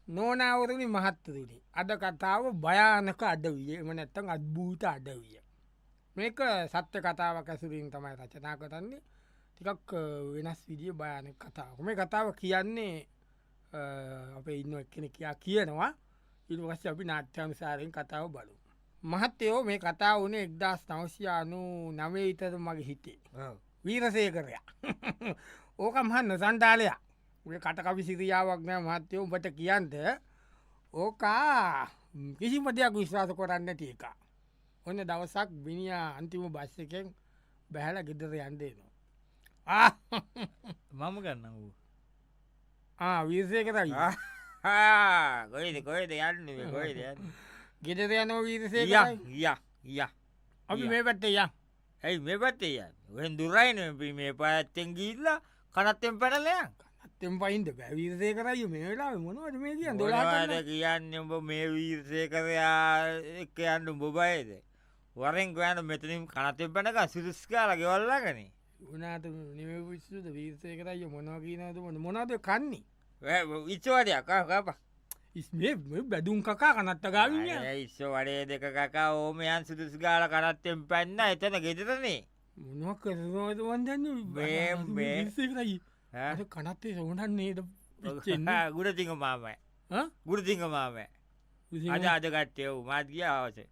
නෝනාවරුනි මහත්තුරුනි, අද කතාව භයානක අඩවිය, එහෙම නැත්නම් අద్භූත අඩවිය. මේක සත්‍ය කතාවක් ඇසුරින් තමයි රචනා කරන්නේ. ටිකක් වෙනස් විදිය භයානක කතාවක්. මේ කතාව කියන්නේ අපේ ඉන්න එක්කෙනෙක් කියනවා. ඊට පස්සේ අපි නාට්‍යානුසාරයෙන් කතාව බලමු. මහත්තයෝ, මේ කතාව වුණේ 1999 විතර මගේ හිතේ. වීරසේකරයා. ඕක මහා නොසන්ඩාලයක්. ඔය කටකවි සිරියාවක් නෑ මහත්තයෝ, උඹට කියන්න. ඕක කිසිම දෙයක් විශ්වාස කරන්නේ නැති එකක්. ඔන්න දවසක් මිනිහා අන්තිම බස් එකෙන් බැහැලා ගෙදර යන්න එනවා. මම ගන්නම් ඌ. වීරසේකරයි. කොයිද කොයිද යන්නේ මේ, කොයිද යන්නේ? ගෙදර යනවා වීරසේකරයි. යා යා. අපි මේ පැත්තේ යන්. ඇයි මේ පැත්තේ යන්නේ? ඔහෙන් දුරයිනේ අපි මේ පැත්තෙන් ගිහිල්ලා කනත්තෙන් පැනලා යන්. කනත්තෙන් පයින්ද බෑ වීරසේකරයි මේ වෙලාවේ මොනවද මේ කියන්නේ? මොනවද කියන්නේ උඹ මේ වීරසේකරයා එක්ක යන්න උඹ බයද? වරෙන් ගොයන්න මෙතනින් කනත්තෙන් පැනගා සුදුස් කාලා ගෙවල් ළඟනේ. උනාට නෙමෙයි පිස්සුද වීරසේකරයි මොනවා කියනවද මොනවද කන්නේ? ඉස්සෝ වඩයක් කපා. මේ බැදුම් කකා කනත්ත ගාවින් යන. අනේ ඉස්සෝ වඩේ දෙක කකා ඕම යන් සුදුසු ගාලා කනත්තෙන් පැන්න එතන ගෙදරනේ. මොනවා කරනවද මන් දන්නේ? මේ මේ වීරසේකරයි. ඈ? අර කනත්තේ සෝනන් නේද පිච්චෙන්නේ? ගුණසිංහ මාමා. ඈ? ගුණසිංහ මාමා. ගුණසිංහ අද අද කට්ටිය ඔව් මාත් ගියා හවසේ.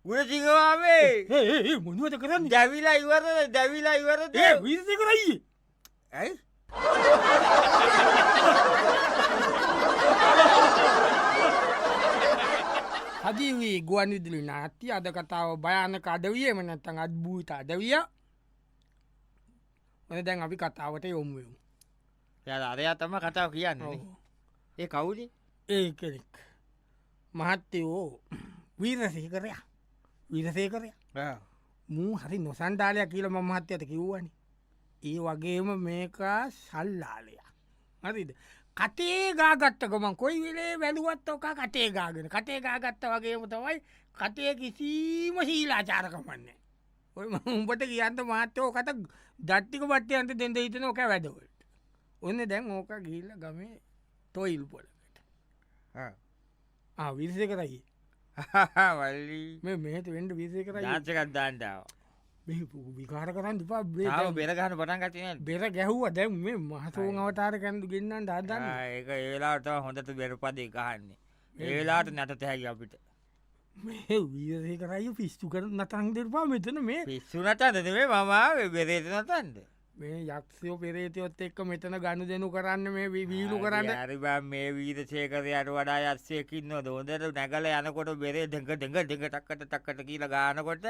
ගුණසිංහ මාමේ. ඒ ඒ ඒ මොනවද කරන්නේ? දැවිලා ඉවරද? දැවිලා ඉවරද? ඒ වීරසේකරයි. ඇයි? සජීවී ගුවන් විදුලි නාට්‍ය අද කතාව භයානක අඩවිය, එහෙම නැත්නම් අద్භූත අඩවිය. ඔන්න දැන් අපි කතාවට යොමු වෙමු. යාර අරයා තමයි කතාව කියන්නේ නේ. ඔව්. ඒ කවුද? ඒ කෙනෙක්. මහත්තයෝ වීරසේකරයා. වීරසේකරයා. මූ හරි නොසන්ඩාලයක් කියලා මම මහත්තයාට කිව්වනේ. ඒ වගේම මේක සල්ලාලයක්. හරිද? කටේ ගාගත්ත ගමන් කොයි වෙලේ වැළුවත් ඔක කටේ ගාගෙන කටේ ගාගත්ත වගේම තමයි කටේ කිසිම ශීලාචාරකමක් නැහැ. ඔය මම උඹට කියන්න මහත්තයෝ ඔකට දත් ටික බට්ටේ යන්ට දෙන්න හිතෙන ඔක වැඩවලට. ඔන්න දැන් ඕක ගිහිල්ලා ගමේ තොইল පොලකට. වීරසේකරයි. වල්ලි. මේ මෙහෙට වෙන්න වීරසේකරයි. ඩාන්ස් එකක් දාන්න ආවා. මේ විකාර කරන්න එපා. මේ තාම දැන් බෙර ගහන පටන් ගත්තේ නෑද? බෙර ගැහුවා. දැන් මේ මහසෝන් අවතාර කැන්දු ගෙන්නන්න හදන්නේ. ඒක ඒ වෙලාවට තමයි හොඳට බෙර පදේ ගහන්නේ. ඒ වෙලාවට නටත හැකි අපිට. මේ වීරසේකරයි පිස්සු කර නටන් දෙපා මෙතන මේ. පිස්සු නටන්න නෙමෙයි මම ආවේ බෙරේට නටන්න. මේ යක්ෂයෝ පෙරේතයොත් එක්ක මෙතන ගනුදෙනු කරන්න මේ වීලු කරන්න. හරි බං මේ වීරසේකරයාට වඩා යක්ෂයෙක් ඉන්නවද? හොඳට නැගලා යනකොට බෙරේ ඩෙඟ ඩෙඟ ඩෙඟ ටක්කට ටක්කට කියලා ගහනකොට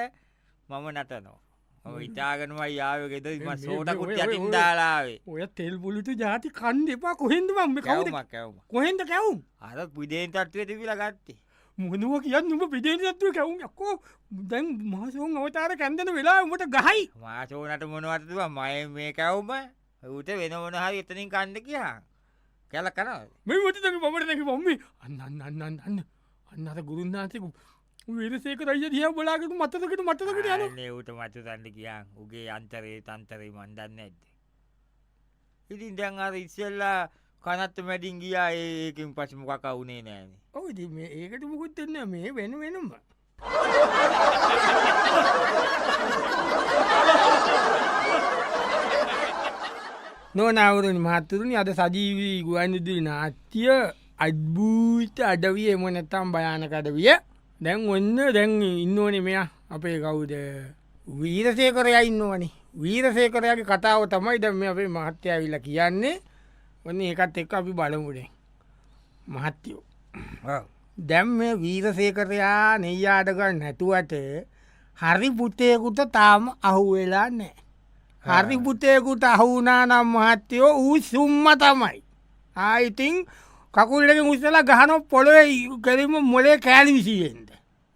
මම නටනවා. මම හිතාගෙනමයි ආවේ ගෙදර. මම සෝටකුත් යටින් දාලා ආවේ. ඔය තෙල් පුලුතු ජාති කන්න එපා. කොහෙන්ද මම මේ කවුද? කැවුමක්. කොහෙන්ද කැවුම්? අර පිටේන් තට්ටුවේ තිබිලා ගත්තේ. මොනවා කියන්නේ උඹ පිටේන් තට්ටුවේ කැවුම්? යකෝ දැන් මහසෝන් අවතාර කැන්දෙන වෙලාවේ උඹට ගහයි. මහසෝනට මොනවද දුවා? මම මේ කැවුම ඌට වෙන මොන හරි එතනින් කන්න කියා. කැල කනවා. මේ මොකටද මේ මමට දැන් මම්මි අන්න අන්න අන්න අන්න අන්න අන්න අර ගුරුන්නාන්සේ වීරසේකර අයියා දිහා බලාගෙන මතකකට මතකකට යනවා. අනේ ඌට මතුරන්න ගියා. ඌගේ අන්තරේ තන්තරේ මන් දන්නේ නැද්ද? ඉතින් දැන් අර ඉස්සෙල්ලා කනත්ත මැදින් ගියා. ඒකෙන් පස්සේ මොකක් වුනේ නෑනේ. ඔව් ඉතින් මේ ඒකට මොකුත් වෙන්නේ නෑ. මේ වෙන වෙනම. නෝනාවරුනි මහත්තුරුනි, අද සජීවී ගුවන් විදුලි නාට්‍ය අද්භූත අඩවිය, එහෙම නැත්නම් භයානක අඩවිය. දැන් ඔන්න දැන් ඉන්නෝනේ මෙයා අපේ කවුද වීරසේකරයා ඉන්නෝනේ. වීරසේකරයාගේ කතාව තමයි දැන් මේ අපේ මහත්තයා ඇවිල්ලා කියන්නේ. ඔන්න ඒකත් එක්ක අපි බලමු දැන්. මහත්තයෝ. දැන් මේ වීරසේකරයා නෙయ్యాඩ ගන්න නැතුවට හරි පුතේකුට තාම අහුවෙලා නෑ. හරි පුතේකුට අහු වුණා නම් මහත්තයෝ ඌ සුම්ම තමයි. ඉතින් කකුල් දෙකෙන් උස්සලා ගහන පොළවේ කෙලින්ම මොලේ කෑලි විසියෙන්න.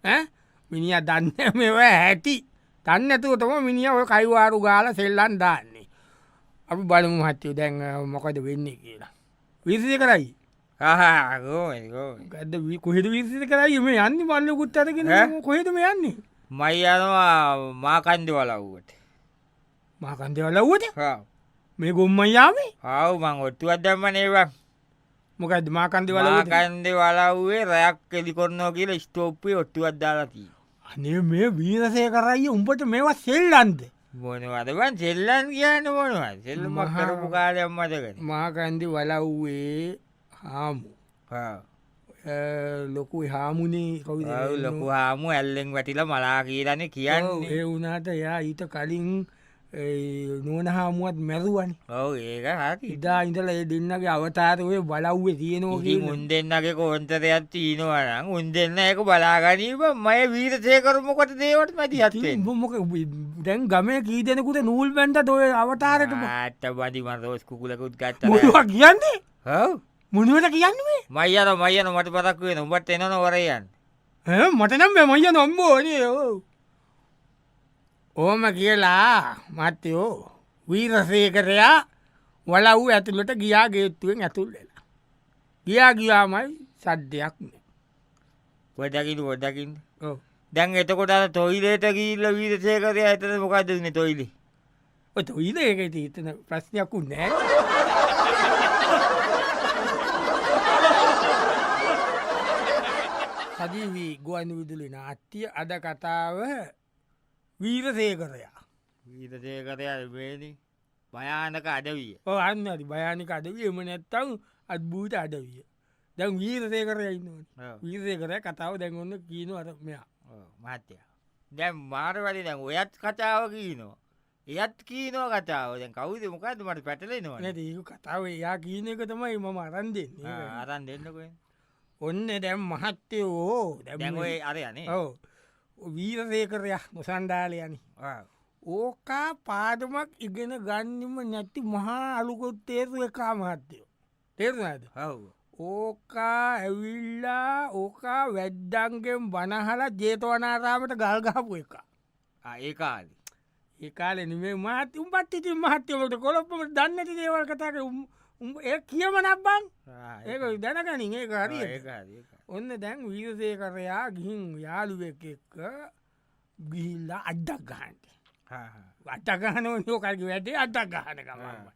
ඈ? මිනිහා දන්නේ මේවා ඇති. දන්නේ නැතුව තමයි මිනිහා ඔය කයිවාරු ගාලා සෙල්ලම් දාන්නේ. අපි බලමු මහත්තයෝ දැන් මොකද වෙන්නේ කියලා. වීරසේකරයි. කොහොමද, කොහොමද? මොකද්ද කොහෙද වීරසේකරයි මේ යන්නේ? මල්ලුකුත් අරගෙන ඈ? කොහෙද මේ යන්නේ? මයි යනවා මාකන්දේ වලව්වට. මාකන්දේ වලව්වට? ඔව්. මේ ගොම්මයි යාමේ? ආව් මං ඔට්ටුවක් දැම්මනේ බං. මොකද්ද මාකන්දේ වලව්වේ? මාකන්දේ වලව්වේ රැයක් එලි කරනවා කියලා ස්ටෝප්පුවේ ඔට්ටුවක් දාලා තියෙනවා. අනේ මේ වීරසේකර අයියේ උඹට මේවා සෙල්ලම්ද? මොනවද බං සෙල්ලම් කියන්නේ මොනවද? සෙල්ලමක් කරපු කාලයක් මතකනේ. මාකන්දේ වලව්වේ හාමු. ලොකු හාමුනේ කවුද? ඔව් ලොකු හාමු ඇල්ලෙන් වැටිලා මලා කියලානේ කියන්නේ. ඒ වුණාට එයා ඊට කලින් නෝන හාමුවත් මැරුවනේ. ඔව් ඒක හරි. එදා ඉඳලා ඒ දෙන්නගේ අවතාර ඔය වලව්වේ තියෙනවා ඉතින් උන් දෙන්නගේ කොන්තරයක් තියෙනවා නම් උන් දෙන්න ඒක බලාගනී බං. මම වීරසේකර මොකටද ඒවට මැදිහත් වෙන්නේ? උඹ මොක දැන් ගමේ කී දෙනෙකුට නූල් බැන්දද ඔය අවතාරෙට? ආත්ත බදි මම රෝස් කුකුලකුත් ගත්තා. මොනවා කියන්නේ? ඔව්. මොනවද කියන්නේ මේ? මයි යන මට පරක්කු වෙනවා. උඹට එනවන වරේ යන්න. ඈ මට නම් බෑ මයි යන අම්බෝ නේ. ඔව්. ඕම කියලා මහත්තයෝ වීරසේකරයා වලව්ව ඇතුළට ගියා ගේට්ටුවෙන් ඇතුල් වෙලා. ගියාමයි සද්දයක් නෑ. පොඩ්ඩකින්. ඔව්. දැන් එතකොට අර টয়ලට් ගිහිල්ලා වීරසේකරයා එතන මොකද්ද උනේ টয়ලේ? ඔය টয়ලේ එක ඉතින් එතන ප්‍රශ්නයක් උන්නේ නෑ. සජීවී ගුවන්විදුලි නාට්‍ය අද කතාව වීරසේකරයා. වීරසේකරයා වෙන්නේ භයානක අඩවිය. ඔව් අන්න හරි භයානක අඩවිය. එහෙම නැත්තම් අద్භූත අඩවිය. දැන් වීරසේකරයා ඉන්නවනේ. වීරසේකරයා කතාව දැන් ඔන්න කියනවා අර මෙයා. ඔව් මහත්තයා. දැන් මාර වැඩි දැන් ඔයත් කතාව කියනවා. එයත් කියනවා කතාව. දැන් කවුද මොකද්ද මට පැටලෙනවනේ. නේද ඒක කතාව එයා කියන එක තමයි මම අරන් දෙන්නේ. අරන් දෙන්නකෝ. ඔන්න දැන් මහත්තයෝ දැන් ඔය අර යන්නේ. ඔව්. වීරසේකරයා මොසන්ඩාලේ යන්නේ. ඕකා පාඩමක් ඉගෙන ගන්නෙම නැති මහා අලුකුත් තේරු එකා මහත්තයෝ. තේරුණාද? ඔව්. ඕකා ඇවිල්ලා ඕකා වැද්දන්ගෙන් බනහලා ජේතවනාරාමයට ගල් ගහපු එකා. ආ ඒ කාලේ. ඒ කාලේ නෙමෙයි මහත්තයෝ. උඹත් ඉතින් මහත්තයෝ උඹට කොළොප්පම දන්නේ නැති දේවල් කතා කරේ. උඹ ඒ කියමනක් බං. ඒක දැනගනින් ඒක හරියට. ඒක හරි ඒක. ඔන්න දැන් වීරසේකරයා ගිහින් යාළුවෙක් එක්ක ගිහිල්ලා අද්දක් ගහන්න. අද්දක් ගහන ඕනේ ඔකගේ වැඩේ අද්දක් ගහන ගමන්.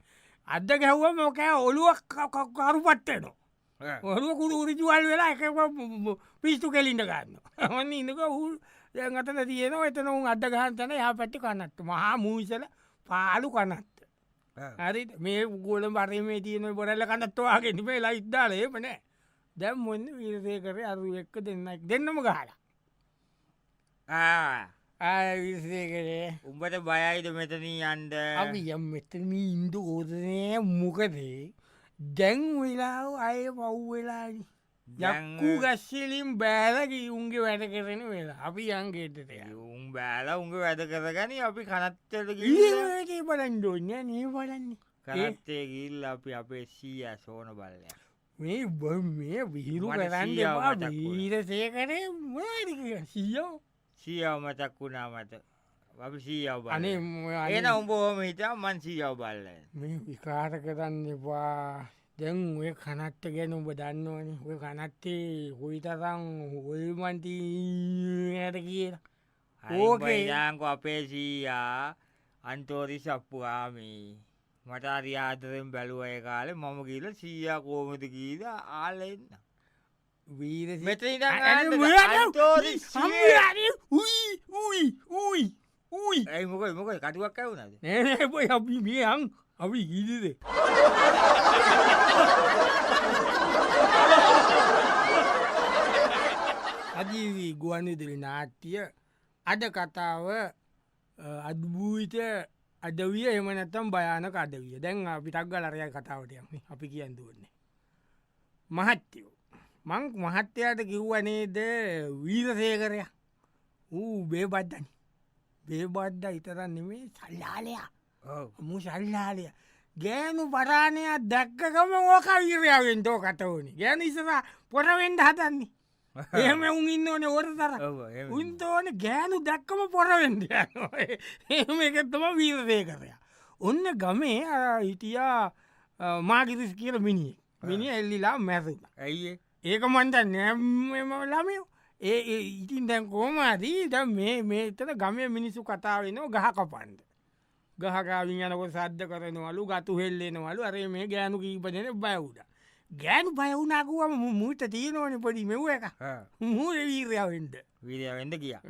අද්ද ගැහුවම ඔකෑ ඔළුව කරුපත් වෙනවා. ඔළුව කුඩු රිජුවල් වෙලා එක පිස්සු කෙලින්න ගන්නවා. ඔන්න ඉන්නකෝ ඌ දැන් අතන තියෙනවා එතන උන් අද්ද ගහන තැන එහා පැත්තේ කනත්ත. මහා මූසල පාළු කනත්ත. හරිද? මේ ගෝලම් වරේ තියෙන ඔය බොරැල්ල කනත්ත වාගේ නෙමෙයි ලයිට් දාලා එහෙම නෑ. දැන් මොන්නේ වීරසේකරේ අරු එක්ක දෙන්නම ගහලා. ආ වීරසේකරේ උඹට බයයිද මෙතනින් යන්න? අපි යම් මෙතනින් ඉන්න ඕනේ මොකද? දැන් වෙලාව අය පව් වෙලානේ. යක්කු ගස්සිලින් බෑලා ගිහින් උන්ගේ වැඩ කරන වෙලාව. අපි යන් ගෙදරට යන්න. උන් බෑලා උන්ගේ වැඩ කරගනි අපි කනත්තේට ගිහිල්ලා. ඒක බලන්න ඕනේ නේ බලන්නේ. කනත්තේ ගිහිල්ලා අපි අපේ සීයා සෝන බලලා. මේ මේ විහිළු කරන්න එපා වීරසේකරේ මොනවද කියන්නේ සීයෝ? සීයාව මතක් වුණා මට. අපි සීයාව බලලා. අනේ එහෙනම් උඹ ඔහොම හිටන් මං සීයාව බලලා එන්න. මේ විකාර කරන්න එපා. දැන් ඔය කනත්ත ගැන උඹ දන්නවනේ. ඔය කනත්තේ කොයිතරම් හොල්මන් තියෙනවද කියලා. ඕකේ යාංකෝ අපේ සීයා අන්තෝරි සප්පුආමි. මට හරි ආදරෙන් බැලුවා ඒ කාලේ. මම ගිහලා සීයා කොහොමද කියලා ආලා එන්න. වීරසේකර මෙතන ඉඳන් අන්තෝරි සීයා උයි උයි උයි උයි. ඇයි මොකද කටුවක් ඇවුනාද? නෑ නෑ බොයි අපි මේ අං අපි ගිහිද? සජීවී ගුවන්විදුලි නාට්‍ය අද කතාව අද්භූත අඩවිය එහෙම නැත්නම් භයානක අඩවිය. දැන් අපි ටක් ගාලා අරයන් කතාවට යමු. අපි කියන්න ඕනේ. මහත්තයෝ මං මහත්තයාට කිව්වා නේද වීරසේකරයා ඌ බේබද්දනේ. බේබද්දා විතරක් නෙමෙයි සල්ලාලයා. ඔව්. මූ සල්ලාලයා. ගෑනු පරාණයා දැක්ක ගමන් ඕක වීරයා වෙන්න ඕකට ඕනේ. ගෑනු ඉස්සරහා පොර වෙන්න හදන්නේ. එහෙම උන් ඉන්න ඕනේ ඕන තරම්. ඔව් එහෙම. උන්ට ඕනේ ගෑනු දැක්කම පොර වෙන්න යනවා. එහෙම එක තමයි වීරසේකරයා. ඔන්න ගමේ අර හිටියා මාගිරිස් කියලා මිනිහෙක්. මිනිහා එල්ලිලා මැරුණා. ඇයි ඒ? ඒක මන් දන්නේ නෑ මේ ළමයෝ. ඒ ඒ ඉතින් දැන් කොහොම හරි දැන් මේ එතන ගමේ මිනිස්සු කතා වෙනවා ගහ කපන්න. ගහ ගාවින් යනකොට සද්ද කරනවලු, ගතු හෙල්ලෙනවලු. අර මේ ගෑනු කීප දෙනෙක් බය වුණා. ගෑනු බය වුණා කිව්වම මූට තියෙනවනේ පොඩි මෙව් එක. මූ වීරයා වෙන්න. වීරයා වෙන්න ගියා.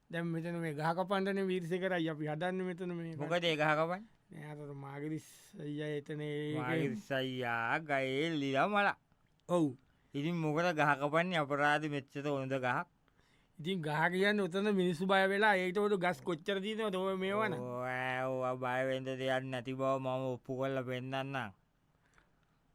දැන් මෙතන මේ ගහ කපන්නනේ වීරසේකරයි අපි හදන්නේ මෙතන මේ. මොකද ඒ ගහ කපන්නේ? නෑ අර මාගරිස් අයියා එතන ඒ මාගරිස් අයියා ගහේ ලිලා මල. ඔව්. ඉතින් මොකද ගහ කපන්නේ අපරාධ මෙච්චර හොඳ ගහක්. ඉතින් ගහ කියන්නේ ඔතන මිනිස්සු බය වෙලා ඒකට ඔය ගස් කොච්චර තියෙනවද ඔය මේවන. ඔය ඔය බය වෙන්න දෙයක් නැති බව මම ඔප්පු කරලා පෙන්නන්නම්.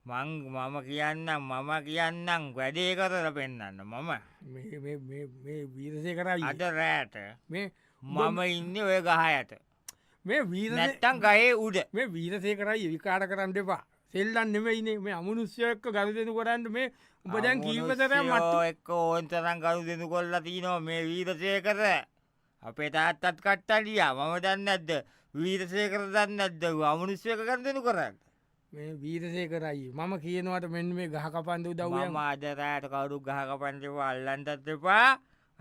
මම කියන්නම් වැඩේ කරලා පෙන්නන්න මම. මේ මේ මේ මේ වීරසේකර අයියේ. අද රැට මේ මම ඉන්නේ ඔය ගහ යට. මේ වීරසේ නැත්තම් ගහේ උඩ. මේ වීරසේකර අයියේ විකාර කරන්න එපා. සෙල්ලම් නෙමෙයිනේ මේ අමනුෂ්‍යයෝ එක්ක ගනුදෙනු කරන්න මේ උඹ දැන් කීප සැරයක් මත් අමනුෂ්‍යයෝ එක්ක ඕන තරම් ගනුදෙනු කරලා තිනවා මේ වීරසේකර. අපේ තාත්තත් කට්ටලියා. මම දන්නේ නැද්ද වීරසේකර දන්නේ නැද්ද අමනුෂ්‍යයෝ එක්ක ගනුදෙනු කරන්න. මේ වීරසේකර අයියේ මම කියනවට මෙන්න මේ ගහ කපන්න උදව් වෙනවා. මම අද රැට කවුරු ගහ කපන්න එපා, අල්ලන්නත් එපා.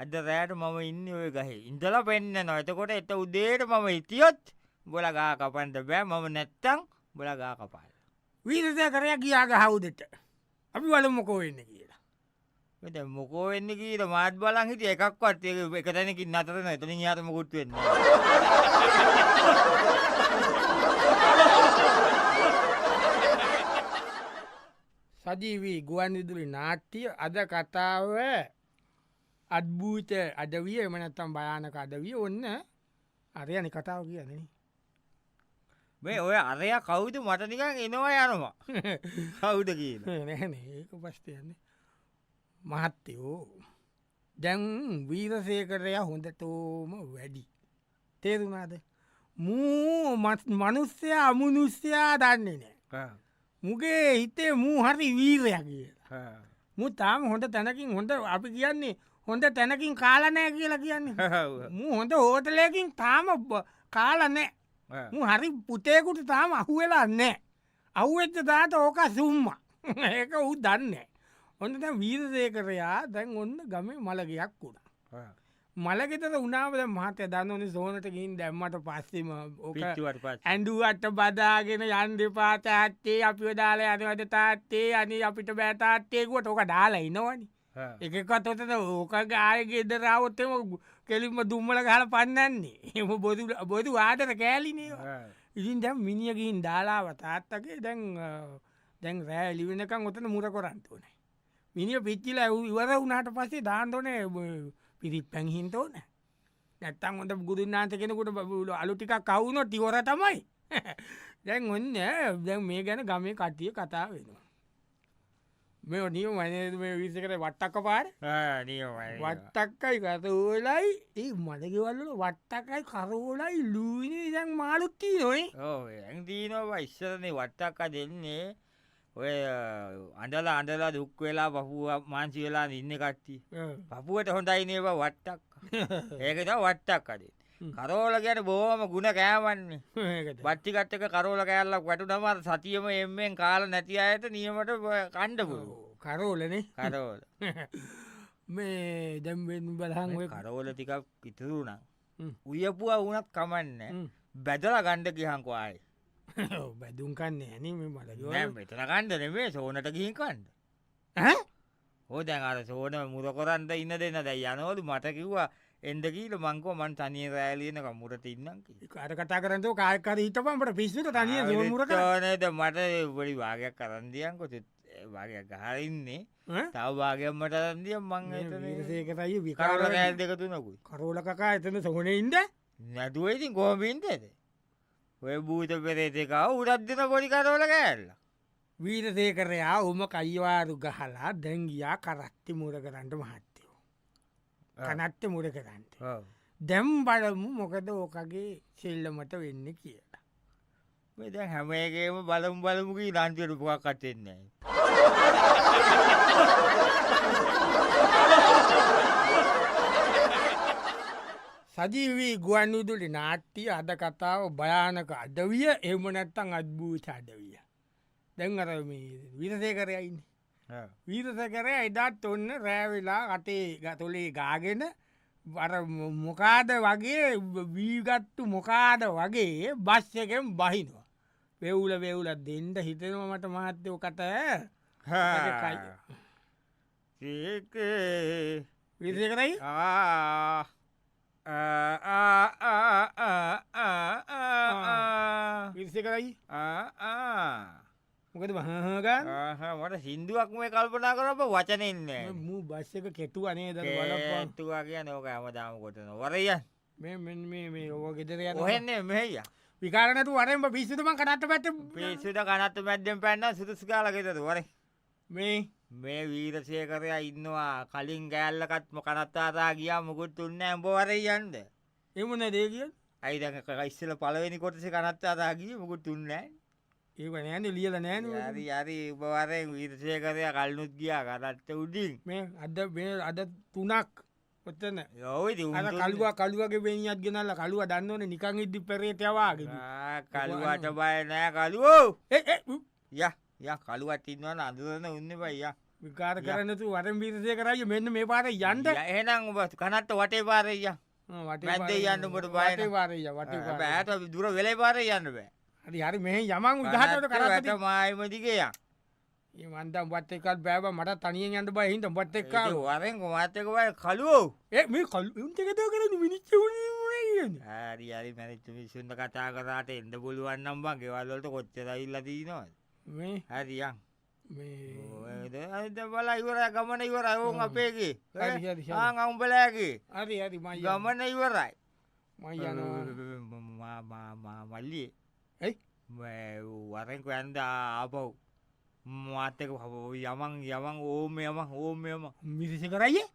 අද රැට මම ඉන්නේ ඔය ගහේ ඉඳලා පෙන්නනවා. එතකොට එත උදේට මම හිටියොත් උඹලා ගහ කපන්න බෑ. මම නැත්තම් උඹලා ගහ කපන්න. වීරසේකරයා ගියා ගහ උඩට. අපි බලමු මොකෝ වෙන්නේ කියලා. මේ දැන් මොකෝ වෙන්නේ කියලා මාත් බලන් හිටියේ. එකක්වත් ඒක එක තැනකින් නතර නෑ. එතනින් එහාට මොකුත් වෙන්නේ නෑ. සජීවී ගුවන් විදුලි නාට්‍ය අද කතාව අද්භූත අඩවිය එහෙම නැත්නම් භයානක අඩවිය. ඔන්න අරයනේ කතාව කියන්නේ නේ. මේ ඔය අරයා කවුද මට නිකන් එනවා යනවා. කවුද කියලා. නෑ නෑ ඒක ප්‍රශ්නයක් නේ. මහත්තයෝ දැන් වීරසේකරයා හොඳටම වැඩි. තේරුණාද? මූ මනුස්සයා අමනුස්සයා දන්නේ නෑ. මුගේ හිතේ මූ හරි වීරයා කියලා. මූ තාම හොඳ තැනකින් හොඳ අපි කියන්නේ හොඳ තැනකින් කාලා නෑ කියලා කියන්නේ. මූ හොඳ හෝටලයකින් තාම කාලා නෑ. මූ හරි පුතේකුට තාම අහුවෙලා නෑ. අහුවෙච්ච දාට ඕක සුම්මා. ඒක ඌ දන්නේ නෑ. ඔන්න දැන් වීරසේකරයා දැන් ඔන්න ගමේ මලගයක් වුණා. මලගෙදර වුණාම දැන් මහත්තයා දන්නවනේ සෝනට ගිහින් දැම්මට පස්සේම ඕක පිච්චුවට පස්සේ. ඇඬුවට බදාගෙන යන්න එපා තාත්තේ, අපිව දාලා යනවද තාත්තේ, අනේ අපිට බෑ තාත්තේ කිව්වට ඕක දාලා එනවනේ. එක එකත් ඔතන ඕක ආයේ ගෙදර ආවොත් එහෙම කෙලින්ම දුම්මල ගහලා පන්නන්නේ. එහෙම බොදු ආදර කෑලිනේ ඒවා. ඉතින් දැන් මිනිහ ගිහින් දාලා ආවා තාත්තගේ. දැන් රෑ එළි වෙනකන් ඔතන මුර කරන්න ඕනේ. මිනිහ පිච්චිලා ඉවර වුණාට පස්සේ දාන්න ඕනේ පිරිත් පැන් හින්ද ඕනේ. නැත්තම් හොඳ ගුරුනාන්ත කෙනෙකුට අලු ටිකක් අහු වුණොත් ඉවර තමයි. දැන් ඔන්න දැන් මේ ගැන ගමේ කට්ටිය කතා වෙනවා. මේ නියමයි නේද මේ වීරසේකර වට්ටක්ක පාර? නියමයි. වට්ටක්කයි කරෝලයි. ඒ මඩ ගෙවල් වල වට්ටක්කයි කරෝලයි ලුයිනේ දැන් මාළුත් තියෙනෝනේ. ඔව් දැන් තියෙනවා බා. ඉස්සරනේ වට්ටක්ක දෙන්නේ ඔය අඬලා අඬලා දුක් වෙලා පපුව මාන්සි වෙලා ඉන්නේ කට්ටිය. පපුවට හොඳයි නේ බා වට්ටක්ක. ඒක තමයි වට්ටක්ක දෙන්නේ. කරෝල කියන්නේ බොහොම ගුණ කෑමන්නේ. ඒකද. බත් ටිකත් එක්ක කරෝල කෑල්ලක් වැටුනම අර සතියෙම එම්මෙන් කාලා නැති අයට නියමට කන්න පුළුවන්. ඔව්, කරෝලනේ. කරෝල. මේ දැන් වෙන බලහන් ඔය කරෝල ටිකක් ඉතුරු වුණා. උයපුවා වුණත් කමන්නේ. බැදලා ගන්න ගියන්කෝ ආයේ. ඔව්, බැදුම් කන්නේ නෑනේ මේ මල ගෙවල්. නෑ මෙතන කන්න නෙමෙයි සෝනට ගිහින් කන්න. ඈ? ඔව් දැන් අර සෝන මුර කරන්ද ඉන්න දෙන්න දැන් යනවලු මට කිව්වා එන්න කියලා. මං කිව්වා මං තනියෙන් රෑ ලියනකම් මුරට ඉන්නම් කියලා. ඒක අර කතා කරන් තෝ කායක් හරි හිටපන් උඹට පිස්සුද තනියෙන් සෝන මුර කරන්? නේද මට පොඩි භාගයක් අරන් දියන්කෝ. භාගයක් ගහලා ඉන්නේ. ඈ? තව භාගයක් මට අරන් දියන් මං මේ එතන වීරසේකර අයියේ විකාර කරෝල වැඩි. කෑලි දෙක තුනකුයි. කරෝල කකා එතන සෝනේ ඉන්න? නැතුව ඉතින් කොහොම ඉන්නද? ඔය භූත පෙරේත එක ආව උඩක් දෙන පොඩි කරෝල කෑල්ල. වීරසේකරයා උම කයිවාරු ගහලා දැන් ගියා කරත්තේ මුර කරන්න මහත්තයෝ. කනත්තේ මුර කරන්න. දැන් බලමු මොකද ඕකගේ සෙල්ලමට වෙන්නේ කියලා. මේ දැන් හැම එකේම බලමු බලමු කියලා අන්තිමට මොකක්වත් වෙන්නේ නැහැ. සජීවී ගුවන් විදුලි නාට්‍ය අද කතාව භයානක අඩවිය එහෙම නැත්නම් අද්භූත අඩවිය. දැන් අර මේ වීරසේකරයා ඉන්නේ. වීරසේකරයා එදාත් ඔන්න රෑ වෙලා කටේ තොලේ ගාගෙන අර මොකාද වගේ වීගත්තු මොකාද වගේ බස් එකෙන් බහිනවා. වෙවුල වෙවුල දෙන්න හිතෙනවා මට මහත්තයෝ කට. හා. ඒකේ වීරසේකරයි ආ ආ ආ ආ ආ ආ වීරසේකරයි ආ ආ මොකද මහ ගන්න ආහා මට සින්දුවක් මේ කල්පනා කරපුවා වචන එන්නේ නෑ. මූ බස් එක කෙටුවා නේද අර බලපන් කෙටුවා කියන්නේ ඕක හැමදාම කොටනවා. වරෙයන්. මේ මෙන්න මේ මේ ඔය ගෙදර යන ඔහෙන්නේ මෙහෙය. විකාර නැතුව වරෙන් බ පිස්සුද මං කනත්ත පැත්තේ පිස්සුද කනත්ත මැද්දෙන් පැන්නා සුදුසු කාලා ගෙදර වරේ. මේ මේ වීරසේකරයා ඉන්නවා කලින් ගෑල්ලකත් කනත්තාතා ගියා මොකුත් උන්නේ නෑ උඹ වරේ යන්න. ඒ මොන දේ කියන්නේ? ඇයි දැන් ඉස්සෙල්ලා පළවෙනි කොටසේ කනත්තාතා ගියේ මොකුත් උන්නේ නෑ. ඒක නෑනේ ලියලා නෑනේ. හරි හරි උඹ වරෙන් වීරසේකරයා කල්නුත් ගියා කනත්ත උඩින්. මේ අද මේ අද තුනක් ඔතන. ඔව් ඉතින් උන් අර කළුවගේ වෙනියක් ගෙනල්ලා කළුවා දන්නවනේ නිකන් ඉද්දි පෙරේතයා වාගේ. ආ කළුවට බය නෑ කළුවෝ. ඒ ඒ උ, යා යා කළුවත් ඉන්නවනේ අඳුරන උන්නේ බයි යා. විකාර කරන්නේ නැතුව වරෙන් වීරසේකර අයියෝ මෙන්න මේ පාරේ යන්න. යා, එහෙනම් උඹ කනත්ත වටේ පාරේ යා. වටේ මැද්දේ පාරේ යන්න උඹට බය වටේ නෑ. පාරේ යා වටේ පාරේ. බෑ ඈත දුර වෙලේ පාරේ යන්න බෑ. හරි හරි මෙහෙන් යමන් උදහටට කනත්ත කරත්තේ. වැට මායිම දිගේ යා. ඒ මන් දැන් උඹත් එක්කත් බෑ බං මට තනියෙන් යන්න බෑ හින්දා උඹත් එක්ක ඉතින් ආවා. වරෙන් කොහොමත් එක්ක බය කළුවෝ. ඒ මේ කළු උන්ට කතා කරන්නේ මිනිස්සු උනේ මොනේ කියන්නේ. හරි හරි මැරිච්ච මිනිස්සුන්ට කතා කරාට එන්න පුළුවන් නම් බං ගෙවල් වලට කොච්චර ඇවිල්ලා තියෙනවද? මේ හරි යන්. මේ ඔය දැන් දැන් බලලා ඉවරයි ගමන ඉවරයි ඕන් අපේගේ. හරි, හරි, හරි. ආන් උඹලාගේ හරි හරි මං යනවා. ගමන ඉවරයි. මං යනවා. මා මා මා මල්ලි ඇයි? මේ වරෙන් කොහෙන්ද ආපහු මාත් එක්ක යමන් යමන් ඕම් යමන් ඕම් යමන් මිරිසේකර අයියේ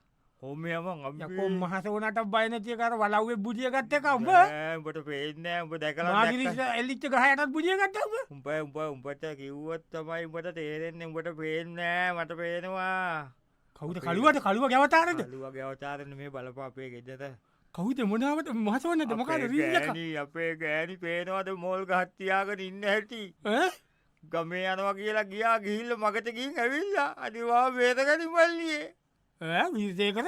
ඕම් යමන් අම්බේ. යකෝ මහසෝනට බය නැති එක අර වලව්වේ බුදිය ගත්ත එක උඹ. නෑ උඹට පේන්නේ නෑ උඹ දැකලා මාගිරිස දැක්ක. එල්ලිච්ච ගහ යටත් බුදිය ගත්තා උඹ. උඹ උඹ උඹට කිව්වොත් තමයි උඹට තේරෙන්නේ උඹට පේන්නේ නෑ මට පේනවා. කවුද කළුවට කළුව ගැවතාරද? කළුවගේ අවතාරනේ මේ බලපන් අපේ ගෙදර. කවුද මොනාවට මහසෝනද මොකද අපේ රීල් එක? ගෑණි අපේ ගෑණි පේනවද මෝල් ගහක් තියාගෙන ඉන්න හැටි. ඈ? ගමේ යනවා කියලා ගියා ගිහිල්ලා මගට ගිහින් ඇවිල්ලා අනිවා වේදගනි මල්ලියේ. ඈ වීරසේකර?